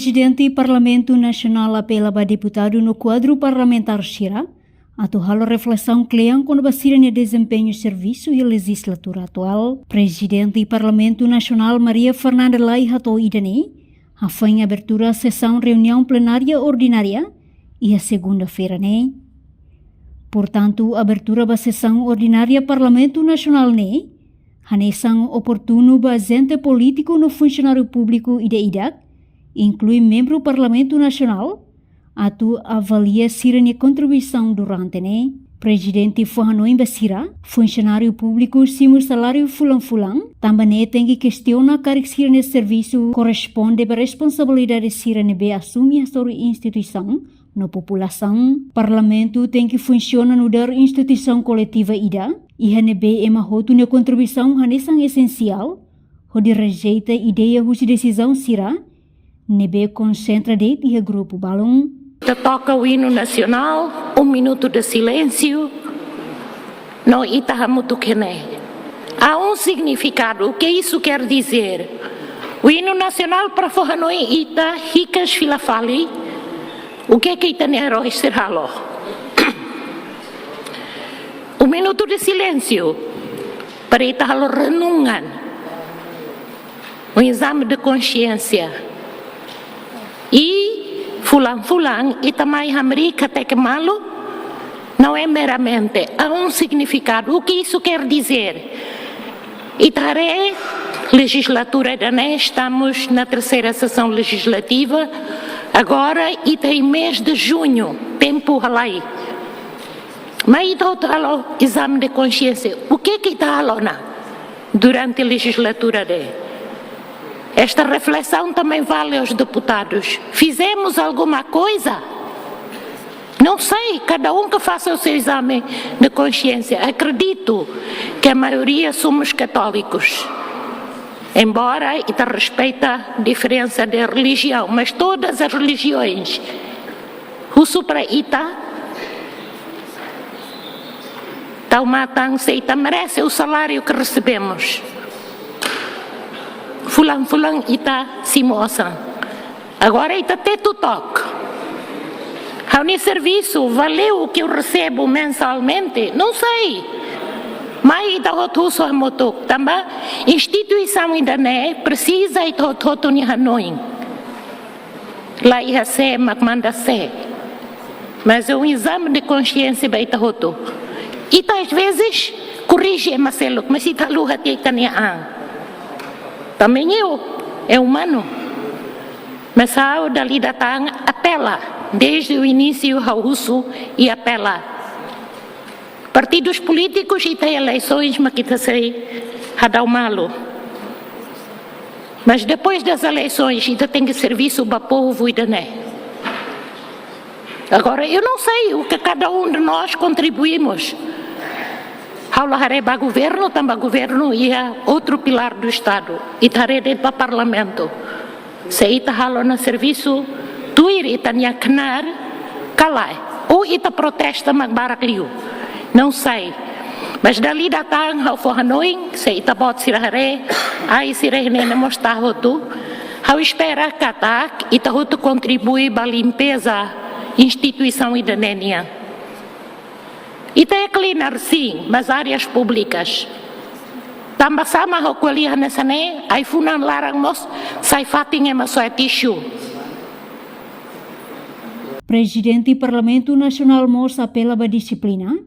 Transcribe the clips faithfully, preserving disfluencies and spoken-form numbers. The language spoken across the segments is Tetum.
Prezidente Parlamentu Nasionál apela ba deputadu no kuadru parlamentár sira atu halo reflesaun kle'an kona-ba sira-nia dezempeñu servisu iha lejizlatura atuál. Prezidente Parlamentu Nasionál Maria Fernanda Lay hato'o ida-ne'e, hafoin abertura sesaun reuniaun plenária ordinária iha segunda-feira ne'e. Portantu, abertura ba sesaun ordinária Parlamentu Nasionál ne'e hanesan oportunu ba ajente polítiku no funsionáriu públiku ida-idak, inklui membru Parlamentu Nasionál, atu avalia sira-nia kontribuisaun durante ne'e. Prezidente fó hanoin ba sira, funsionáriu públiku simu saláriu fulan-fulan, tanba ne'e tenke kestiona karik sira-nia servisu korresponde ba responsabilidade sira ne'ebé asume hasoru instituisaun no populasaun. Parlamentu tenke funsiona nu'udar instituisaun koletiva ida, iha ne'ebé ema hotu nia kontribuisaun hanesan esensiál, hodi rejeita ideia husi desizaun sira ne'ebé konsentra de'it iha grupu balun. Ita toka o hino nacional, um minuto de silêncio, no ita hamutuk iha ne'e. Há um significado, o que isso quer dizer? O hino nacional para fó hanoin ita hikas fila fali, o que que ita-nia eroi sira halo. Um minuto de silêncio, para ita halo renungan. Um exame de consciência. E fulan-fulan ita mai hamriik hateke malu, não é meramente, há um significado. O que isso quer dizer? Ita haree, lejizlatura ida-ne'e, estamos na terceira sessão legislativa. Agora ita iha mês de junho, tempu halai. Mai ita hotu halo exame de consciência. O que que ita halo ona durante a legislatura de? Esta reflexão também vale aos deputados. Fizemos alguma coisa? Não sei, cada um que faça o seu exame de consciência. Acredito que a maioria somos católicos. Embora ita respeita a diferença de religião, mas todas as religiões, husu para ita, tau matan se ita merece o salário que recebemos. Fulan-fulan ita simu osan. Agora ita tetu took. Ha'u-nia servisu, valeu o que eu recebo mensalmente? Não sei. Mai ita hotu husu hamutuk. Tanba instituisaun ida-ne'e presiza ita hotu-hotu nia hanoin. La iha sé mak manda sé. Mas é um exame de consciência ba ita hotu. Ita às vezes korrije ema seluk, mas ita haluha tiha ita-nia an. Também eu, é humano. Mas ha'u dala ida tan apela, desde o início ha'u husu i apela. Partidos políticos ita eleisoens mak ita sei hadau malu. Mas depois das eleições ita tenke servisu ba povu ida-ne'e. Agora, eu não sei o que cada um de nós contribuímos. Ha'u la haree ba governu, tanba governu iha outro pilar do Estado. Ita haree de'it ba parlamentu. Se ita halo ona servisu tuir ita-nia knaar ka lae, ou ita protesta mak barak liu. Não sei. Mas dala ida tan ha'u fó hanoin, se ita-boot sira haree, ai sira iha ne'e mós ita hotu. Ha'u espera katak ita hotu kontribui ba limpeza instituisaun ida-ne'e nian. Ita iha cleaner, sim, mas áreas públicas. Tanba sá mak ha'u ko'alia hanesan ne'e, ai-funan laran mós sai fatin ema soe tixu. Prezidente Parlamentu Nasionál mós apela ba dixiplina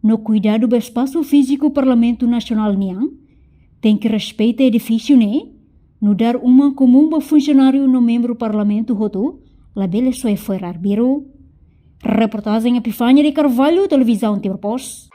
no kuidadu ba espasu fíziku Parlamentu Nasionál nian, tenke respeita edifísiu ne'e, nu'udar uma komún ba funsionáriu no membru parlamentu hotu, labele soe fo'er arbiru. Reportajen Epifania de Carvalho, Televizaun Timor Post.